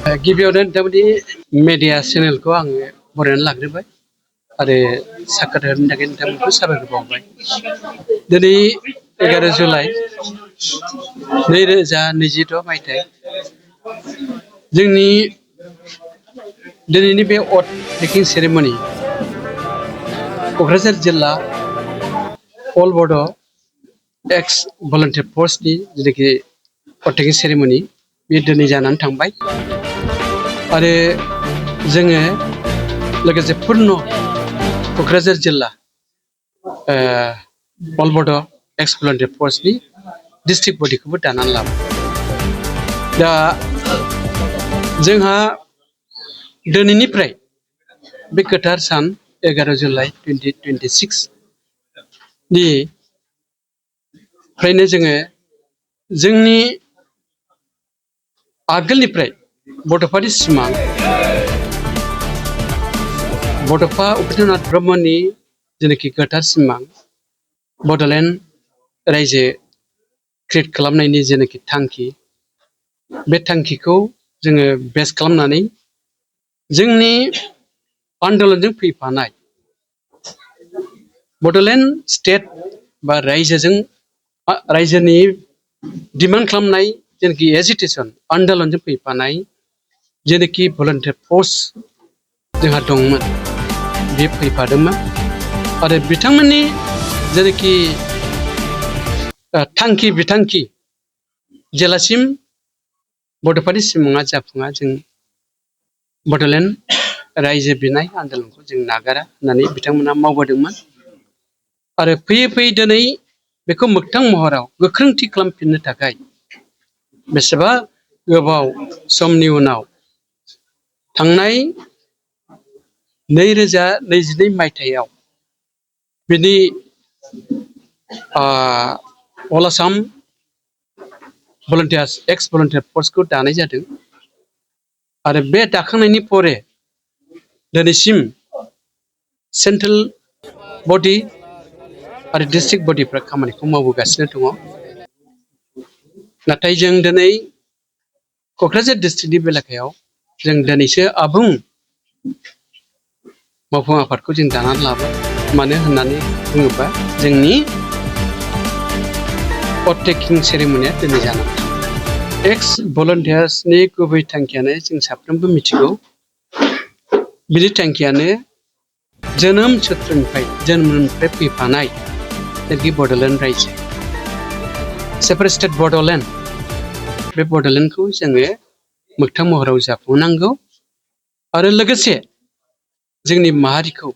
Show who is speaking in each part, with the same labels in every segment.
Speaker 1: गिबियावनो नोंथांमोननि मेडिया चेनेलखौ आङो बरायनानै लाग्रोबाय आरो साखा होनो थाखाय नोंथांमोनखौ साबायखर बावबाय। दिनै 11 जुलाइ 2026 मायथाइ जोंनि दिनैनि बे अथ टेकिं सेरेमनि क'क्राझार जिल्ला अल बड' एक्स भलन्टियार फर्सनि जेनाखि अथ टेकिं सेरेमनि बे दिनै जानानै थांबाय आरो जोङो लोगोसे पुर्न क'क्राझार जिल्ला अल बड' एक्स भलन्टियार फर्सनि डिस्ट्रिक्ट बडिखौबो दानानै लाबाय। दा जोंहा दिनैनिफ्राय बे गोथार सान 11 जुलाइ 2026 निफ्रायनो जोङो जोंनि आगोलनिफ्राय बड'फानि सिमां बड'फा उपेन्द्रनाथ ब्रह्मनि जेनाखि गोथार सिमां बड'लेण्ड रायजो क्रियेट खालामनायनि जेनाखि थांखि बे थांखिखौ जोङो बेस खालामनानै जोंनि आन्दलनजों फैफानाय बड'लेण्ड स्टेट बा रायजोनि डिमान्ड खालामनाय जेनाखि एजिटेसन आन्दलनजों फैफानाय जेनाखि भलन्टियार फर्स जोंहा दंमोन बे फैफादोंमोन आरो बिथांमोननि जेनाखि थांखि बिथांखि जेलासिम बड'फानि सिमाङा जाफुङा जों बड'लेण्ड रायजो बिनाय आन्दलनखौ जों नागारा होननानै बिथांमोना मावबोदोंमोन आरो फैयै फैयै दिनै बेखौ मोगथां महराव गोख्रोंथि खालामफिननो थाखाय बेसेबा गोबाव समनि उनाव थांनाय 2022 मायथाइयाव बिनि अल आसाम एक्स भलन्टियार फर्सखौ दानाय जादों आरो बे दाखांनायनि परे दिनैसिम सेन्ट्रेल बडि आरो डिस्ट्रिक्ट बडिफ्रा खामानिखौ मावबोगासिनो दङ। नाथाय जों दिनै क'क्राझार डिस्ट्रिक्टनि बेलायाव जों दिनैसो आबुं मावफुं आफादखौ जों दानानै लाबाय। मानो होननानै बुङोबा जोंनि अथ टेकिं सेरेमनिया दिनै जानानै थांबाय। एक्स भलन्टियार्सनि गुबै थांखियानो जों साफ्रोमबो मिथिगौ बिनि थांखियानो जोनोम सूत्रनिफ्राय फैफानाय जेनाखि बड'लेण्ड रायजो सेपारेट स्टेट बड'लेण्ड बे बड'लेण्डखौ जोङो मोगथां महराव जाफुंनांगौ आरो लोगोसे जोंनि माहारिखौ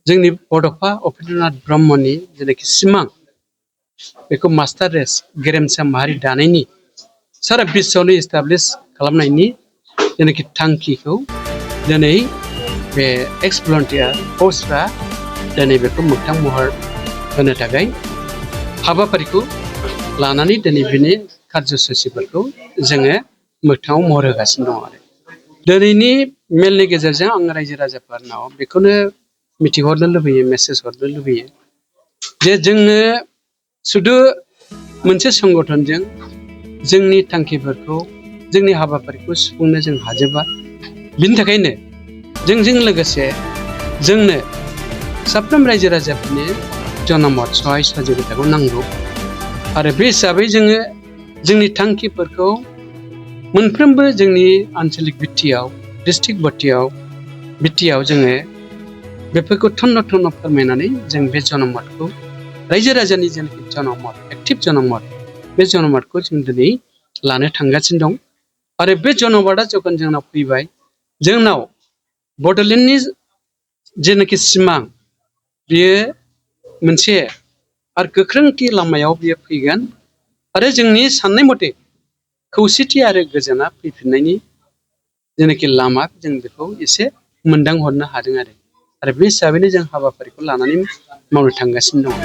Speaker 1: जोंनि बड'फा उपेन्द्रनाथ ब्रह्मनि जेनाखि सिमां बेखौ मास्टार रेस गेरेमसा माहारि दानायनि सारा बिश्वआवनो इस्टाब्लिस खालामनायनि जेनाखि थांखिखौ दिनै बे एक्स भलन्टियार फर्सफ्रा दिनै बेखौ मोगथां महर होनो थाखाय हाबाफारिखौ लानानै दिनै बिनि कार्जसुचिफोरखौ जोङो मोगथाङाव महर होगासिनो दङ आरो दिनैनि मेलनि गेजेरजों आं रायजो राजाफोरनाव बेखौनो मिथिहरनो लुबैयो मेसेज हरनो लुबैयो जे जोंनो सुदु मोनसे संगठनजों जोंनि थांखिफोरखौ जोंनि हाबाफारिखौ सुफुंनो जों हाजोबा। बिनि थाखायनो जोंजों लोगोसे जोंनो साफ्रोम रायजो राजाफोरनि जनमत सहाय सहযোगिताखौ नांगौ आरो बे हिसाबै जोङो जोंनि थांखिफोरखौ मोनफ्रोमबो जोंनि आन्चलिक बिटिआव डिस्ट्रिक्ट बिटिआव जोङो बेफोरखौ थन्न' थन्न' फोरमायनानै जों बे जनमतखौ रायजो राजानि जेनाखि जनमत एक्टिभ जनमत बे जनमतखौ जों दिनै लानो थांगासिनो दं आरो बे जनमतआ जेब्ला जोंनाव फैबाय जोंनाव बड'लेण्डनि जेनाखि सिमां बियो मोनसे आरो गोख्रोंथि लामायाव बियो फैगोन आरो जोंनि साननाय मथे खौसेथि आरो गोजोना फैफिननायनि जेनाखि लामा जों बेखौ एसे मोनदांहरनो हादों आरो बे हिसाबैनो जों हाबाफारिखौ लानानै मावनो थांगासिनो दङ।